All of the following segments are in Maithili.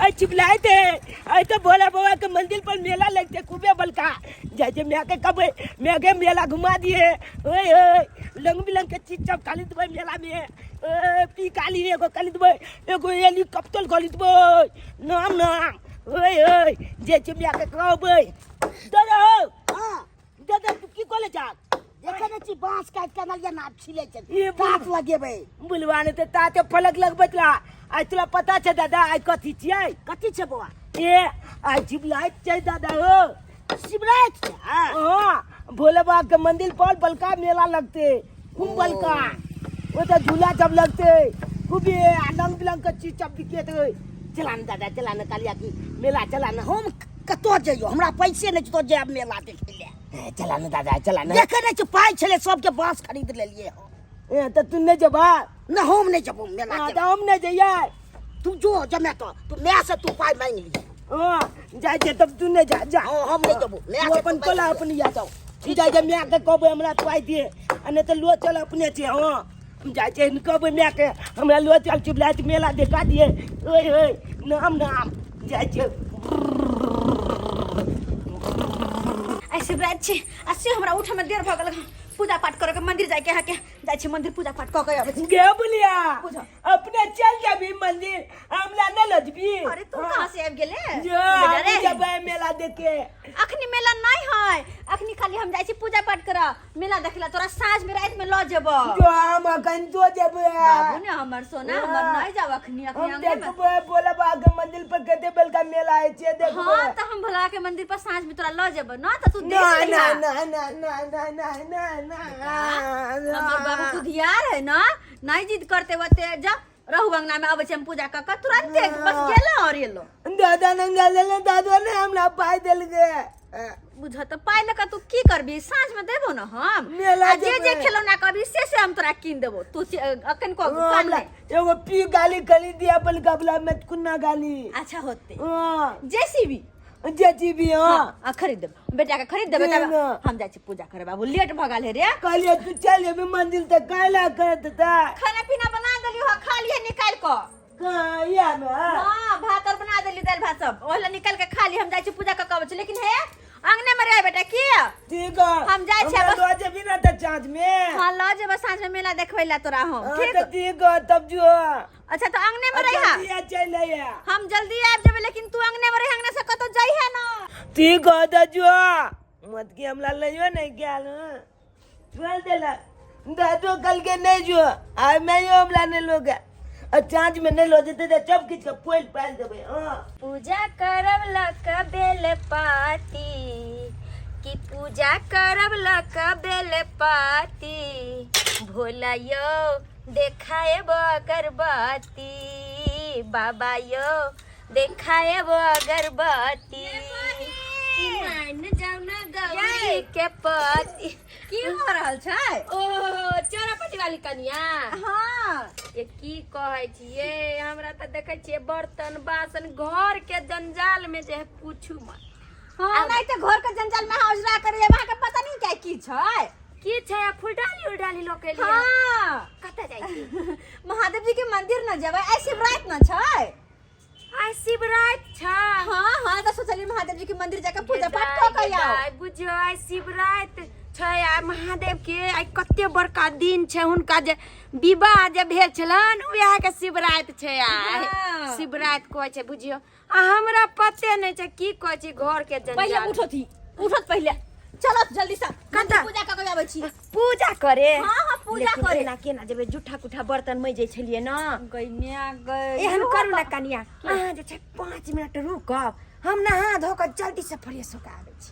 आइ चिपलाइत है आइ तऽ भोला बाबा के मंदिर पर मेला लगते खूबे बलका जाइ छै माय के कहबै माय के मेला घुमा दिए ओए ओए रंग बिरंग के चीज सब खरीदबै मेला में ओए पी काली एगो खरीदबै एगो हेलीकॉप्टर खरीदबै नाम नाम ओए ओए जाइ छै माय के कहबै दादा हो हाँ दादा तू की कॉलेज जा देखै नहि छी बाँस काटि कऽ अनलियै नाप छिलै छै ई काट लगेबै बुलवा ने तऽ ताते फलक लगबैत रहा आइ तोरा पता छै दादा आइ कथी छियै कथी छै बौआ ए आइ शिवराति छै दादा हो शिवराति छै हाँ भोले बाबा के मंदिर पर बलका मेला लगते खूब बलका ओतऽ झूला सब लगते खूब ये आ रंग बिरंग के चीज सब बिकेत चला ने दादा चला ने कालिया की मेला चला ने हम कतऽ जइयो हमरा पैसे नहि छै तो जायब मेला देखै लए ए, चला ने दादा चला ने देखै नहि छै पाइ छलै सबके बाँस खरीद लेलियै हम ए, तऽ तू नहि जेबा नहि हम नहि जेबो मेला हाँ, के तऽ हम नहि जइयै तू जो जमे तो तू माय से तू पाइ मांगि लिहे हाँ जाइ छै तब तू नहि जा जा हाँ, हम नहि जेबो माय तू से अपन तू कोला मांगि अपन या जाओ जाइ छै माय के कहबै हमरा तू आइ दिए आ नहि तऽ लो चल अपने छै हाँ हम जाइ छै कहबै माय के हमरा लो चल चिपला मेला देखा दिए ओए ओए नाम नाम जाइ छै आइ शिवराति छै आ से हमरा उठैमे देर भऽ गेल पूजा पाठ करऽ के मंदिर जाइके अहाँके जाइ छी मंदिर पूजा पाठ कऽ के अबै छी गे बुलिया बुझ। अपने चल जाबी मंदिर हमरा न लजबी अरे तू कहाँ से आबि गेले जो बेटा रे। हम जबै मेला देखे अखनी मेला नहीं है अखनी खाली हम जाइ छी पूजा पाठ करऽ मेला देखला तोरा साँझ में रात में लऽ जेबो जो हम अखन तो जेबै बाबू ने हमर सोना हमर नहीं जाब अखनी अखनी हम अंगने में देखबै भोला बाबा के मंदिर पर कते बड़का मेला होइ छै देखबै हाँ तो हम भोला के मंदिर पर साँझ में तोरा लऽ जेबो ना तो तू देख ना ना लिहा। ना ना ना ना ना ना ना हमर बाबू बुधियार है ना नहीं जिद करते ओते जा रहू अंगना में अबै छै हम पूजा कऽ के तुरंते बस गेलो और एलो दादा नंगा लेले दादा ने हमरा पाइ देलकै बुझ तऽ पाइ लऽ कऽ तू की करबी साँझ में देबो ना हम मेला आ जे जे जेबै। खिलौना कहबी से से हम तोरा कीन देबो तू अखन कह हाँ, कान हमरा नहि। एगो पी गाली खरीद दिया अपन कपड़ा में कुन्ना गाली अच्छा होते हाँ जेसीबी जेसीबी हाँ हाँ खरीद देबो बेटा के खरीद देबे तब ना। हम जाइ छी पूजा करे बाबू लेट भऽ गेल हे रे कहलिए तू चल जेबी मंदिर तऽ काल्हि करत तऽ खाना पीना बना देलियो हँ खा लिहे निकालि कऽ कहाँ या में हाँ भात और बना देली दालि भात सब ओहि ला निकाल के खा ली हम जाइ छी पूजा कऽ के अबै छी लेकिन हे अंगने में रह बेटा की ठीक है हम जाइ छियै हमरा बस- लऽ जेबी ना तऽ साँझ में हाँ लऽ जेबै साँझ में मेला देखबै ला तोरा हम हाँ, ठीक तऽ ठीक है तब जो अच्छा तो अंगने में रहिहा जल्दी आ चलि अइहे हम जल्दी आबि जेबै लेकिन तू अंगने में रही अंगने से कतौ जाइहे ना ठीक है तऽ जो मत की हमरा लइयो नहीं गेल हँ छोड़ देलक दादो कल के नहीं जो आइ मैं हमरा नहीं लोग आ साँझ में नहीं लो जेतै तऽ सब किछु के फोड़ि फाड़ि देबै हँ पूजा करब लक बेल पाती कि पूजा करब लक बेल पाती भोला यो देखाएब अगरबत्ती बाबा यो देखाएब अगरबत्ती कि मान जाऊ ना गौरी के पति की भऽ रहल छै ओ चोरापटी वाली कनिया हाँ ये की कहै छियै हमरा तऽ देखै छियै बर्तन बासन घर के जंजाल में जे है पूछू मत हाँ नहीं तो घर के जंजाल में हाउसरा करे वहाँ के पता नहीं क्या की छै की छै आ फुलडाली उलडाली लऽ के लिए हाँ कतऽ जाइ छी महादेव जी के मंदिर न जेबै आइ शिवराति न छै आइ शिवराति छै हाँ हाँ तऽ सोचलियै महादेव जी के मंदिर जाके पूजा पाठ कऽ के आउ आइ बुझियौ आइ शिवराति छै आ महादेव के आइ कते बड़का दिन छै हुनका जे विवाह जे भेल छलनि उएह के शिवराति छै आइ हाँ। शिवराति कहै छै बुझियौ आ हमरा पते नहि छै की कहै छै घर के पहिले जंजाल उठो थी उठत पहिले चलो जल्दी से कतऽ? पूजा कऽ के आबै छी पूजा करे हाँ, हाँ, पूजा लेकिन करे। एना केना जेबै जूठा कुठा बर्तन मजै छलियै ने गई म्या गई एहन करू ने कनिया अहाँ जे छै 5 मिनट रुकब हम नहा धो कऽ जल्दी से फ्रेश होके आबै छी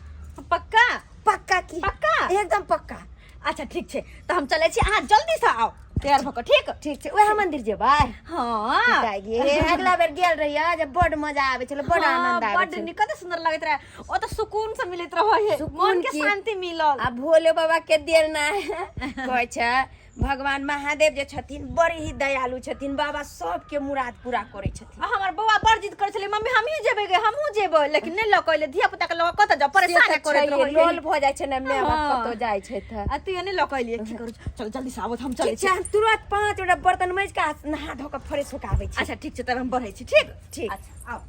पक्का पक्का की पक्का? एकदम पक्का अच्छा ठीक छै तऽ हम चलै छी अहाँ जल्दी से आउ तैयार भऽ कऽ ठीक ठीक छै उएह मंदिर जेबै हाँ गे अगला बेर गेल रहियै जब बड मजा आबै छलै बड हाँ, आनंद आबै बड छलै नीक कते सुंदर लगैत रहे ओ तऽ सुकून से मिलैत रहे है सुकून मन के की? शांति मिलल आ भोले बाबा के देल ना कहै छै भगवान महादेव जे छथिन बड़ी ही दयालु छथिन बाबा सबके मुराद पूरा करै छथिन आ हमर बौआ बड़ जिद करै छलै मम्मी हमही जेबै गे हमहूँ जेबै लेकिन नहि लऽ कऽ एलै धिया पुता के लऽ कऽ कतऽ जाउ से परेशान तऽ करैत छैहे, रहै लोल भऽ जाइ छै ने माय बाप हाँ। कतौ जाइ छै तऽ आ तू नहि लऽ कऽ एलियै की करू चल जल्दी से आबो हम चलै ठीक छी छै हम तुरंत 5 गोटा बर्तन माजि कऽ आ नहा धो कऽ फ्रेश हो कऽ आबै छी अच्छा ठीक छै तब हम बढ़ै छी ठीक ठीक। अच्छा आउ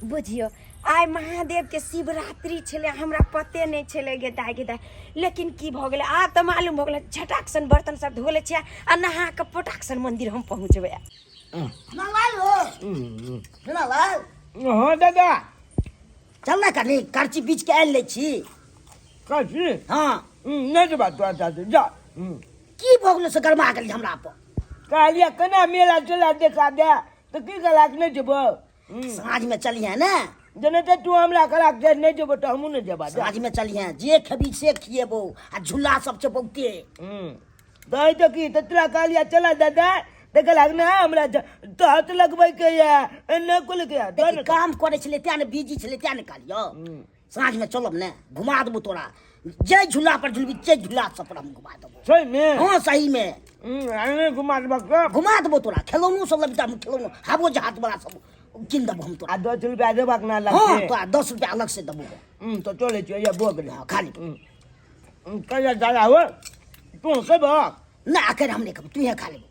बुझियौ आइ महादेवके शिवरात्रि छलै, हमरा पते नहि छलै गे दाइ गे दाइ। लेकिन की भऽ गेलै आब तऽ मालूम भऽ गेलै, झटाक सन बर्तन सब धो लै छियै आ नहा कऽ पटाक सन मंदिर हम पहुँचबै। लाल हो लाल। हाँ दादा। चल ना कनी करची बीच के आनि लै छी। करची? हाँ। नहि जेबा तोरा दादी जा। की भऽ गेलो से गरमा गेली हमरा पर? कहलियै केना मेला चला देखा दे तऽ की कहलक नहि जेबो। साँझ में चलिहे ने। जेना तऽ तू हमरा कहलक जे नहि जेबो तऽ हमहूँ नहि जेबा। साँझ में चलिहे, जे खेबी से खिएबो आ झूला सब छै बहुते। तऽ तऽ की तऽ तोरा कहलियै चला दादा तऽ कहलक ना हमरा तहत लगबै के ये एना कुल के। देखी काम करै छलै तें ने बिजी छलै तें ने कहलियौ साँझ में चलब ने घुमा देबो तोरा, जे झूला पर झुलबी जे झूला सब पर हम घुमा देबो। सही में? हाँ सही में। अरे घुमा देबो। घुमा देबो तोरा, खेलौनो सब लेबी तऽ हम खेलौनो हवो जहाज वाला सब कीन देबो हम तोरा। आ 10 रुपया देबाक ना अलग से? हाँ तोरा 10 रुपया अलग से देबो। तो चलै छियै ये भऽ गेलै। हाँ खाली। कहिया दादा हो तू खेबह? ना अखन हम नहि खेबो, तू खा लेबो।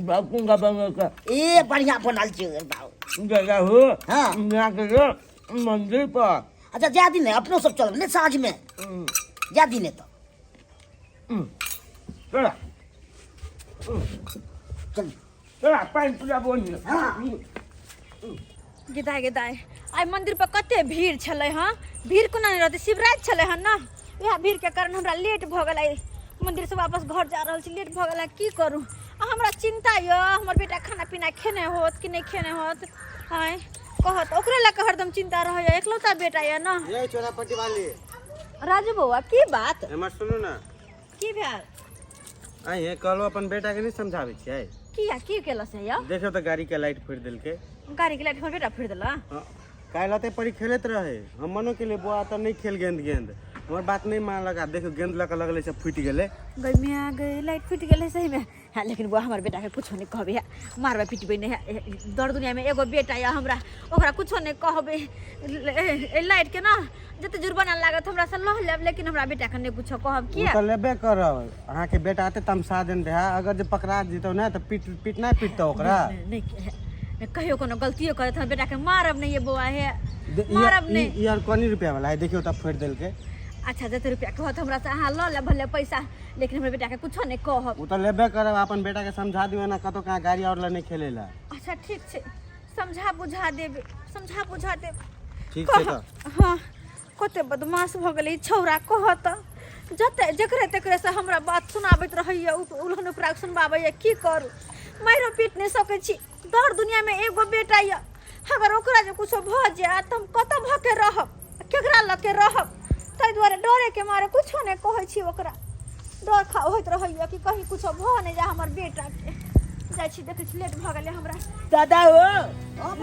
बापू का बंगल का ए बढ़िया बनल छै बाबू। दादा हो। हाँ। यहाँ के मंदिर पर। अच्छा जा दिन अपनो सब चलब ने साँझ में। जा दिन तो। चला चल चला पानि पूजा बोल। हाँ। गेदाय गेदाय आइ मंदिर पर कते भीड़ छलै हँ, भीड़ कोना नहि रहतै, शिवराति छलै हँ ने, वएह भीड़ के कारण हमरा लेट भऽ गेलै। मंदिर से वापस घर जा रहल छी, लेट भऽ गेलै, की करू। आ हमरा चिंता यऽ हमर बेटा खाना पीना खेने होत कि नहि खेने होत, आँय कहत ओकरे लऽ कऽ हरदम चिंता रहैया, एकलौता बेटा यऽ ने। ये चोरा पट्टी वाली। राजू बौआ की बात? एमहर सुनू ने। की भेल? आइ हे कहलहुँ अपन बेटा के नहि समझाबै छियै? किया की केलस है यौ? देखियौ तऽ गाड़ी के लाइट फोड़ि देलकै। गाड़ी के लाइट हमर बेटा फोड़ि देलक? हाँ, काल्हि अते परी खेलैत रहे, हम मनो केलियै बौआ तऽ नहि खेल गेंद गेंद, हमर बात नहि मानलक आ देखियौ गेंद लऽ कऽ लगलै से फूटि गेलै। गई मियाँ गई लाइट फूटि गेलै सही में। हाँ लेकिन बौआ हमर बेटा के कुछो नहीं कहबे, है मारबे पिटबे नहीं, है दर दुनिया में एगो बेटा या हमरा, ओकरा कुछो नहीं कहबे। लाइट के ना जते जुर्माना लागत हमरा से लह लेब, लेकिन हमरा बेटा के नहीं कुछो कहब। ओ किया तऽ लेबे करब, अहाँके बेटा एते तमसा देने रहए, अगर जे पकड़ा जेतौ ने तऽ पीट पीट नहि पिटतौ ओकरा। नहीं, नहीं, कहियो कोनो गलतियो करत हमर बेटा के मारब नहीं ये बौआ, हे मारब नहीं। ई आर कोनी रुपया वाला है, देखियौ तब फोड़ि देलकै। अच्छा जते रुपया कहत हमरा से अहाँ लऽ लेब भले पैसा, लेकिन हमर बेटा के कुछो नहीं कहब। ओ तऽ लेबे करब, अपन बेटा के समझा दियौ ना कतौ कहाँ गाड़ी और लऽ नहि खेलै लए। अच्छा ठीक छै, समझा बुझा देब, समझा बुझा देब। ठीक छै तऽ। हाँ कते बदमाश भऽ गेलै ई छौड़ा, कहत जते जकरे तकरे से हमरा बात सुनाबैत रहैया, उलहन उपराग सुनबाबैया, की करू मारियो पीट नहि सकै छी। दर दुनिया में एगो बेटा यऽ, अगर ओकरा जे कुछो भऽ जायत तऽ हम कतऽ भऽ के रहब, केकरा लऽ के रहब, ताहि दुआरे डरे के मारे कुछो नहि कहै छी ओकरा। डर खा होइत रहैया कि कहीं कुछो भऽ नहि जाय हमर बेटा के। जाइ छी देखै छी लेट भऽ गेलै हमरा। दादा हो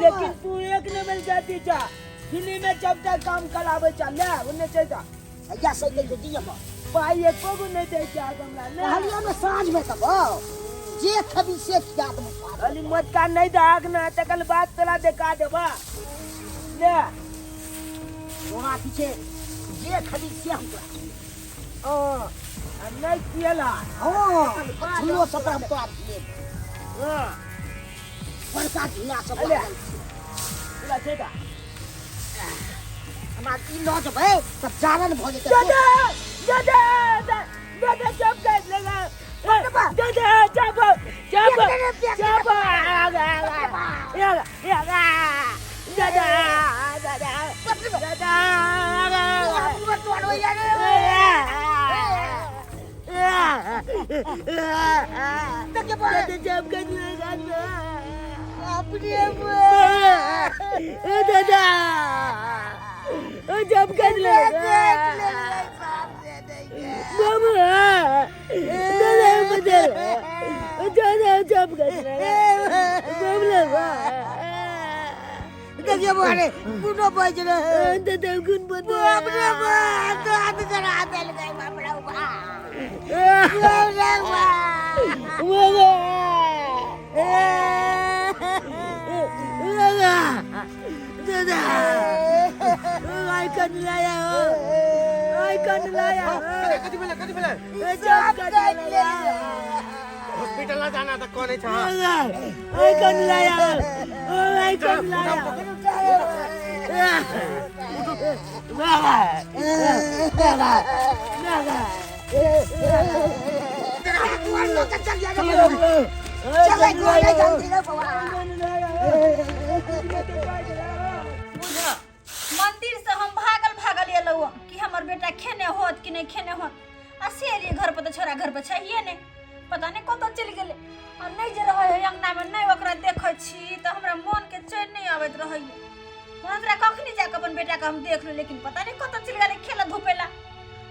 लेकिन तू एक नंबर जाती जा, दिल्ली में जब तक काम करावे चल ले ओने चल जा। भैया सही कहै छौ जी, हम पाई एको गो नहीं दै छै हमरा ने। कहलियौ ने साँझ में तब जे खेबी से खिया देबो। खाली मोटका नहीं दाग ना तकल बात तोरा देखा देबा ले। तोरा पीछे जे खेबी से हम तोरा खिएबो। हाँ, आ नहीं खिएला। हाँ, झूलो सब हम तोरा खिएबो। हाँ। बड़का झूला सब अरे। लागल छै। झूला छै ता। हमरा ई लऽ जेबै तऽ चारण भऽ जेतै। दादा दादा दादा जब कर लेगा दादा जब जब जब दादा दादा दादा जब कर लेगा दादा जब कर लेगा बाबा दादा बदल दादा जब कर बाबा देखियो बारे गुनो बज रहे दादा गुन बदल बाप रे बाप दांत करा देलकै बाप रे बाप बाप रे बाप बाबा बाबा दादा आई कन लाया हो आई कन लाया हो कथी भेलै कथी भेलै? जब कर लाया। पिटला जाना त कनै छ। ओइ कोन लाया, ओइ कोन लाया। मंदिर से हम भागल भागल एलहुँ कि हमर बेटा खेने होत कि नहीं खेने होत, आ से एलियै घर पर तऽ छोरा घर पर छैहे नहि, पता नहि कतऽ चलि गेलै। आ नहि जे रहै है अङ्गनामे, नहि ओकरा देखै छी तऽ हमरा मोनके चैन नहि आबैत रहैए। हमरा कखनी जाकऽ अपन बेटाके हम देख लू, लेकिन पता नहि कतऽ चलि गेलै खेलऽ धूपै ला।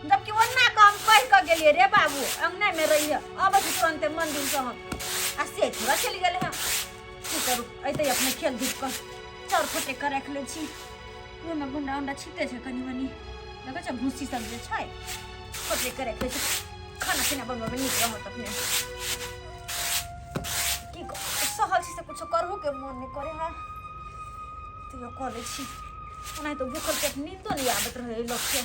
जबकि ओना कऽ हम कहि कऽ गेलियै, रे बाबू अङ्गनामे रहिहे, अबै छी तुरन्ते मन्दिरसँ हम, आ से छोरा चलि गेलै हँ। की करू, अयतै अपने खेल धूप कऽ। चाउर फटे कऽ राखि लै छी, ओहिमे गुंडा उंडा छिटे छै कनि मनि, देखै छै भूसी सब जे छै, फटे कऽ राखि लै छी। खाना पीना बनबऽमे नीक रहत अपने। की सहल छी से कुछो करहु के मोन नहि करे है, तैयो कऽ लै छी। ओनाहि तऽ भूखल पेट नींदो नहि आबैत रहै लोकके।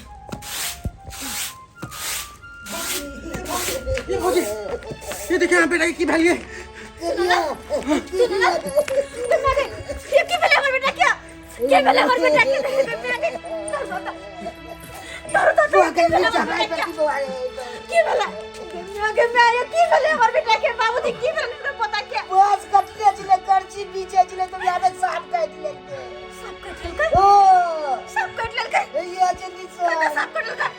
ये भौजी, ये देखिए यहाँ बेटा के की भेल ये। ये की भेलै हमर बेटा के? के भेलै हमर बेटा के? की भेलै गे माय? की भेलै हमर बेटा के बाबूजी? की भेलै हमरा पता के? बस कटले छलै, करची बीचे छलै तऽ याद साफ काटि लेलकै। साफ काटि लेलकै? ओ साफ काटि लेलकै? ये छै निशान। कतऽ साफ काटि लेलकै?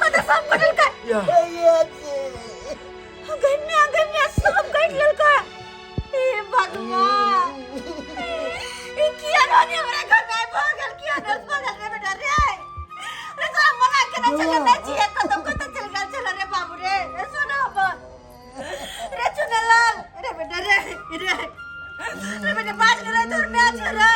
कतऽ साफ काटि लेलकै? ये छै। गन्या गन्या साफ काटि लेलकै। हे भगवान, ई किया रोनी हमरा घर में भऽ गेल? किया नर्स भऽ गेल रे बेटा रे? रे तोरा मना केने छलियै, नहि छियै, कतऽ कतऽ चलि गेल छल रे बाबू रे? रे सोना अपन रे चुनलाल रे बेटा रे, रे रे बेटा बाज रे, तोर माय छै रे।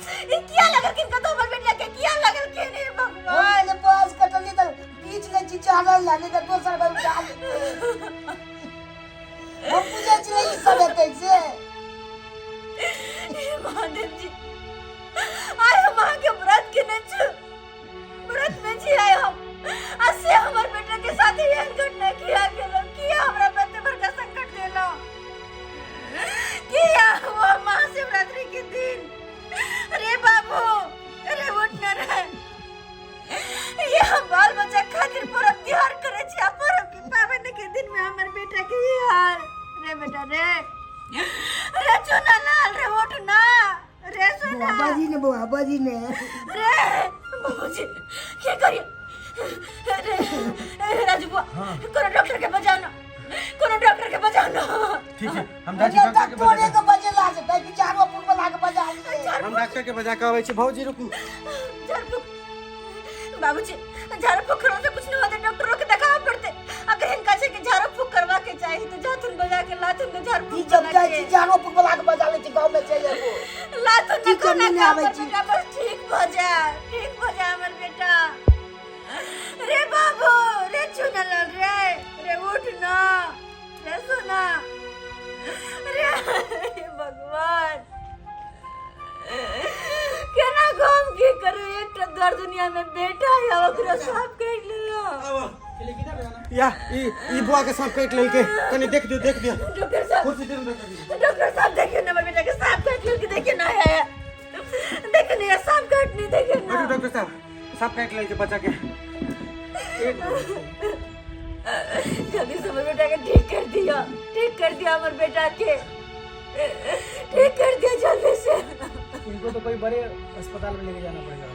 ई किया लगलखिन कतौ हमर बेटिया के? किया लगलखिन? हे भगवान। हम बस कटली तऽ बीच लै छी चानल ला, नहि तऽ दोसर घर उठा लेतै। हम बुझै छियै ई सब हेतै से। हे महादेव जी, आइ हम अहाँके व्रत केने छी, व्रत में छी आइ हम, आ से हमर बेटा के साथ एहन घटना किया केलहुँ? किया हमरा पर एते बड़का संकट देलहुँ? किया वो महाशिवरात्रि के दिन? अरे बाबू अरे उठ न रे। ये हम बाल बच्चा खातिर पर्व त्योहार करे छी, आ पर्व के पाबनि के दिन में हमर बेटा के ई हाल। रे बेटा रे, रे चुना लाल रे, उठ ना रे सोना। बाजी ने बौआ, बाजी ने। रे बाबूजी की करिए रे? राजू बुआ, कोनो डॉक्टर के बजाओ ना, कोनो डॉक्टर के बजाओ ना। ठीक है, हम जाइ छी डॉक्टर के डॉक्टरे बजा के बजेला से ताकि चारो पुर वाला के बजा ले। हम डॉक्टर के बजा के अबै छी। भौजी रुकू। झाड़ फूक बाबूजी, झाड़ फूक करवा से कुछ नहीं होता, डॉक्टरों के दिखावा पड़ते। अगर इनका छै कि झाड़ फूक करवा के चाहिए तो जाथुन बजा के लाथुन ने झाड़ ई फूक जब बना जाइ के छी चारो पुर वाला के बजा ले छी, गाँव में चलि एबो। लाथुन ने की कोना कमी नहि का आबै हमर छी। बेटा बस ठीक भ जाए, ठीक भ जाए हमर बेटा। रे बाबू रे चुनलाल रे, रे उठ ना रे सोना रे। हे भगवान, केना काम की करू? एकटा दर दुनिया में बेटा है, ओकरो साफ कर लियो। या ई ई बुआ के सांप काटि लेलकै, कनि देख दियौ, देख दियौ। डॉक्टर साहब, कुर्सी दियौ ने डॉक्टर जी। डॉक्टर साहब देखिए ना, हमर बेटा के सांप काटि लेलकै, देखिए ना, है देखिए ना, ये सांप काटनी, देखिए ना। बैठू डॉक्टर साहब, सांप काटि लेलकै बच्चा के। जल्दी से हमर बेटा के ठीक कर दिया, ठीक कर दिया हमर बेटा के, ठीक कर दिया जल्दी से। इनको तो कोई बड़े अस्पताल में लेके जाना पड़ेगा।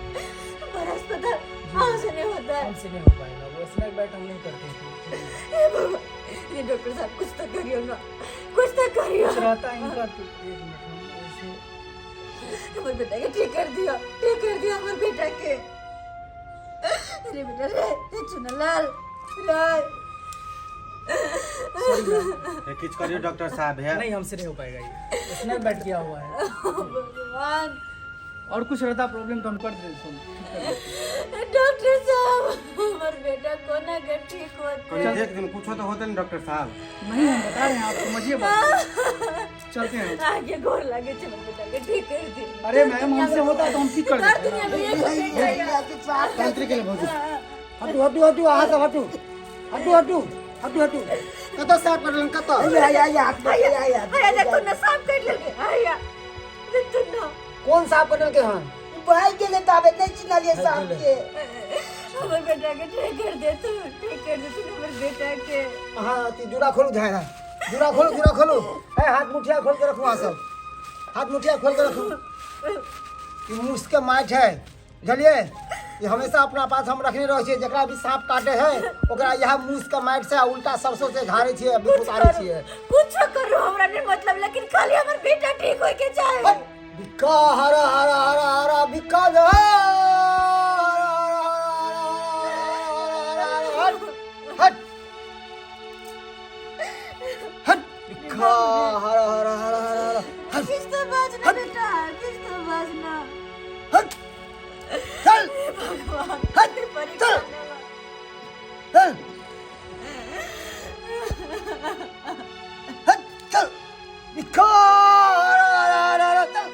बड़ा अस्पताल हाँ से नहीं होता है? हमसे नहीं हो पाएगा, वो स्नैक बैट हम नहीं करते हैं। हे भगवान, ये डॉक्टर साहब कुछ तो करियो ना, कुछ तो करियो। कुछ रहता है इनका तो एक मिनट, हम ऐसे हमर बेटा के ठीक कर दिया, ठीक कर दिया हमर बेटा के। अरे बेटा रे, रे चुनलाल रे। Sorry ma'am. हे, किछु करियौ डॉक्टर साहब हे। नहीं, हमसे नहीं हो पाएगा, ये स्नैक बैट किया हुआ है। भगवान। और कुछ रहता प्रॉब्लम तो हम कर देते, सुन ठीक कर देते। डॉक्टर साहब, हमर बेटा कोना के ठीक होते? कनि देख दियौ, कुछो तऽ होतै ने डॉक्टर साहब। नहीं, हम बता रहे हैं, आप समझिए बात, चलते हैं। आगे गोर लागे छे, हमर बेटा के ठीक कर दी। अरे मैम, हमसे होता तो हम ठीक कर हर देते। दुनिया में एक बेटा है। तांत्रिक के भौजी। हटू हटू हटू, अहाँ सब हटू हटू हटू। हटू हटू कतऽ साफ करलन कतऽ आया आया आया हाथ में, आया आया हैया देखो ना साफ कर लेलकै हैया देखो ना कोन साफ करल के हन भाई गेले ताबे नहीं चिन्हलिए साहब के हमर बेटा के ठीक कर दे तू ठीक कर दे तू हमर बेटा के हाँ अथी जूड़ा खोलू झाड़ा जूड़ा खोलू जूड़ा खोलू है हाथ मुठिया खोल के रखू अहाँ सब हाथ मुठिया खोल के रखू ई मूस के माटि है बुझलियै ई हमेशा अपना पास हम रखने रहै छियै जकरा भी साँप काटे है ओकरा इएह मूस के माटि से आ उल्टा सरसों से झाड़ै छियै आ कुछ उतारै करू छियै कुछ करू हमरा नहीं मतलब लेकिन खाली हमर बेटा ठीक होय के चाहे हट! बिक्का हरा हरा हरा हरा बिक्का हरा हरा हरा हट हट हट बिक्का हरा हरा हरा हरा हरा हट किछ तो बाजना बेटा किछ तो बाजना हट चल भगवान हट चल चल हट चल बिक्का हरा हरा हरा हरा चल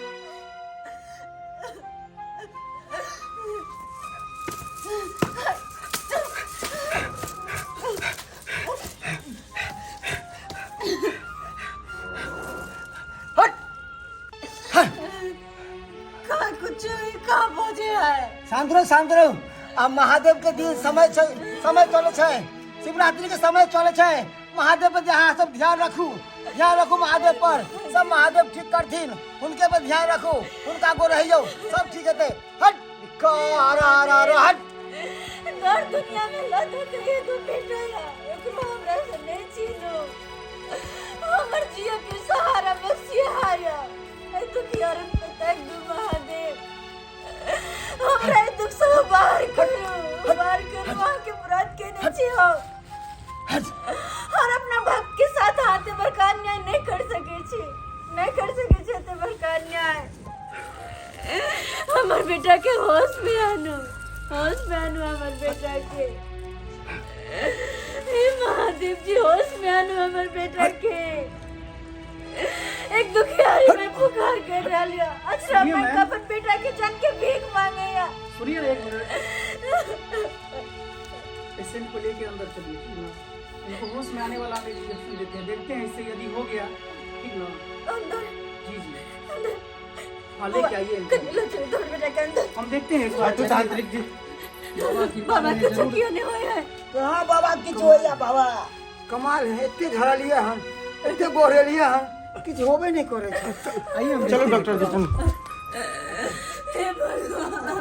हट का कुछ का बोझे है शांत रहो शांत रहो आ महादेव के दिन समय छै समय चले छै शिवरात्रि के समय चले छै महादेव पर अहाँ सब ध्यान रखू ध्यान रखू महादेव पर सब महादेव ठीक करथिन हुनके पर ध्यान रखू हुनका गो रहियौ सब ठीक हेतै हट हर हर हर हट दर दुनिया में लद के एगो बेटा या एकरो हमरा से नहीं छीनो हमर जिया के सहारा बस ये हाया ऐ दुखियारन पे तक दू महादेव हमरा ई दुख से बाहर करो बाहर करो वहाँ के व्रत के नहीं छी हम और अपना भक्त के साथ हाथे बड़का अन्याय नहीं कर सके छी नहीं कर सके छी एते बड़का अन्याय हमर बेटा के होश में आनू होश में आनू हमर बेटा के हे महादेव जी होश में आनू हमर बेटा के एक दुखियारी में पुकार कर रहा लिया अच्छा सुनिए मैं मैम। अपन बेटा के जान के भीख मांगे या सुनिए ना एक मिनट पेशेंट को लेके अंदर चलिए ठीक ना इनको होश में आने वाला हम एक इंजेक्शन देते हैं देखते हैं इससे यदि हो गया ठीक ना अंदर जी जी अंदर हाँ लेके आइए इनको। लो चलो तो बेटा के अंदर हम देखते हैं एक बार हटू तांत्रिक जी बाबा की बाबा कुछ जरूर क्यों नहीं होया है कहाँ बाबा किछु होइया बाबा कमाल है एते झड़लियै हन एते गोरेलियै हन किछु होबे नहि करै छै आइए हम चलो डॉक्टर जी चलो हे भगवान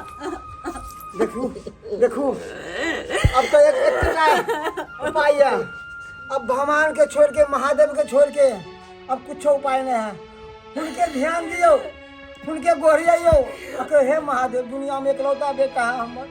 देखू देखू अब तो एक एकटा उपाय है अब भगवान के छोड़ के महादेव के छोड़ के अब कुछ उपाय नहीं है उनके ध्यान दियो उनके गोहरियो कहे हे महादेव दुनिया में इकलौता बेटा है हमर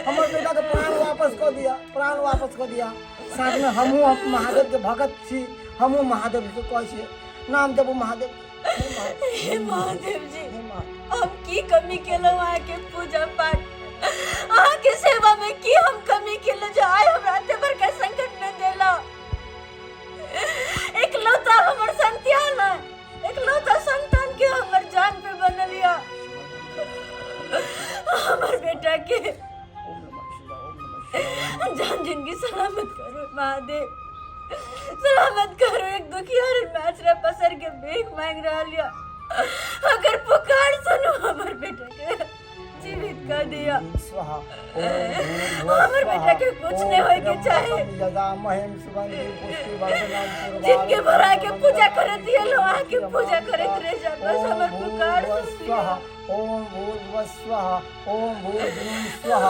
हमर बेटा के प्राण वापस कर दिया प्राण वापस कर दिया साथ में हमहूँ महादेव के भगत छी हमहूँ महादेव के कहै छियै नाम देबू महादेव के। हे महादेव, हे महादेव जी हे महादेव। हम की कमी केलहुँ अहाँके पूजा पाठ अहाँके सेवा में की हम कमी केलहुँ जे आइ हमरा एते बड़का संकट में देलहुँ एकलौता हमर संतान है एकलौता संतान के हमर जान पे बनल यऽ हमर बेटा के जान जिंदगी सलामत करो महादेव सलामत करो एक दुखियार में आचरा पसर के भीख मांग रहल यऽ अगर पुकार सुनो हमर बेटा के जीवित कर दिया स्वाहा हमर बेटा के कुछ नहीं होए के चाहे। यजामहे सुगंधि पुष्टि वर्धनम जिनके भरा के पूजा करत ये लो आके पूजा करत रह जा बस हमर पुकार सुन लिया। स्वाहा ओम भूर्भुवः स्वः ओम भूर्भुवः स्वः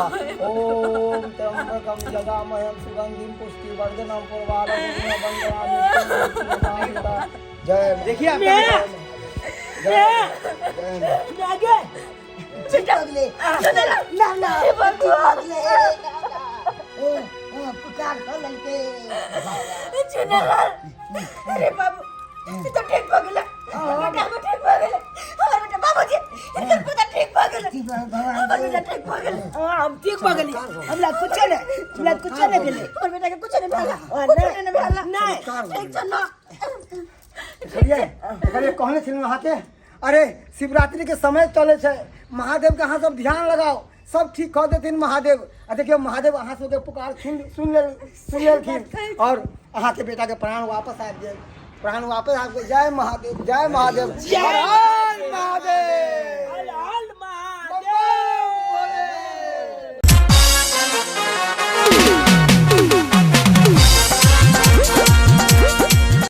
ओम त्र्यंबकं यजामहे सुगंधिं पुष्टिवर्धनं पुर्वारुणं वन्दनामि जय देखिए आपका बेटा जय जय आगे ठीक भऽ गेलै ना ना ठीक भऽ गेलै ना ना ए, ए, पुकार कऽ लेलकै चुनालाल अरे बाबू ई तो ठीक भऽ गेलै हमर बेटा हमर ठीक भऽ गेलै हमर बेटा बाबूजी हिनकर बेटा ठीक भऽ गेलै ठीक भऽ भगवान हमर बेटा ठीक भऽ गेलै हाँ हम ठीक भऽ गेली हमरा कुछो नहि हमरा कुछो नहि भेलै हमर बेटा के कुछो नहि भेला हाँ, कुछो नहि भेला नहि ठीक छै ना देखलियै देखलियै कहने छलहुँ अहाँके अरे शिवरात्रि के समय चले छै महादेव के अहाँ सब ध्यान लगाओ सब ठीक कऽ देथिन महादेव। आ देखियौ महादेव अहाँ सबके पुकार सुन सुन लेल सुन लेलखिन और अहाँके बेटाके प्राण वापस आबि गेल, प्राण वापस आबि गेल। जय महादेव, जय महादेव। जय।